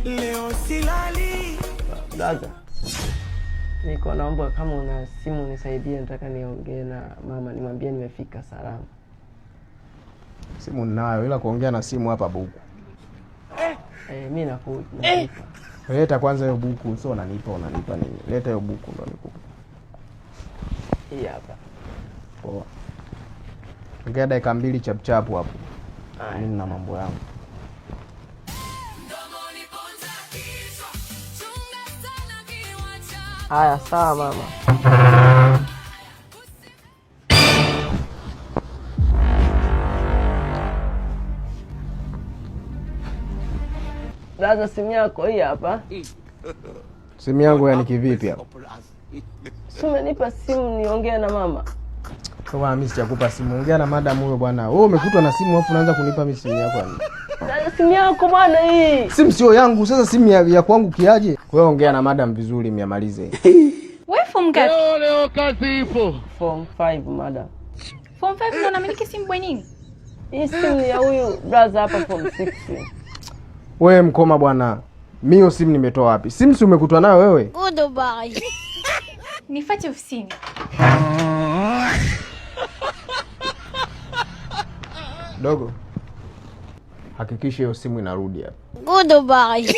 Leo silali. Dada, niko naomba kama una simu nisaidie, nataka niongee na mama nimwambie nimefika salama. Simu ninayo, ila kuongea na simu hapa buku. Mi nakuja. Nakupa. Leta kwanza hiyo buku, sio unanipa nini? Leta hiyo buku ndo nikupe. Hii hapa. Poa. Ongea dakika 2 chapchapu hapo. Mimi nina mambo yangu. Haya, sawa mama. Dada, simu yako hii hapa. Simu yangu yani kivipi hapa? Si umenipa simu niongee na mama? Kwa bwana, mimi sijakupa simu. Ongea na madam huyo bwana. Wewe umekutwa na simu alafu unaanza kunipa mimi simu yako yani. Dada, simu yako bwana hii. Simu sio yangu, sasa simu ya kwangu kiaje? Wewe ongea na madam vizuri miamalize. Wewe form ngapi? Leo kazi ipo. Form 5 madam. Form 5 ndo unamiliki simu bwenini? Hii simu ni ya huyu brother hapa form 6. Wewe mkoma bwana. Mimi hiyo simu nimetoa wapi? Simu si umekutwa nayo wewe? Goodbye. Nifuate ofisini. Dogo, hakikisha hiyo simu inarudi hapa. Goodbye.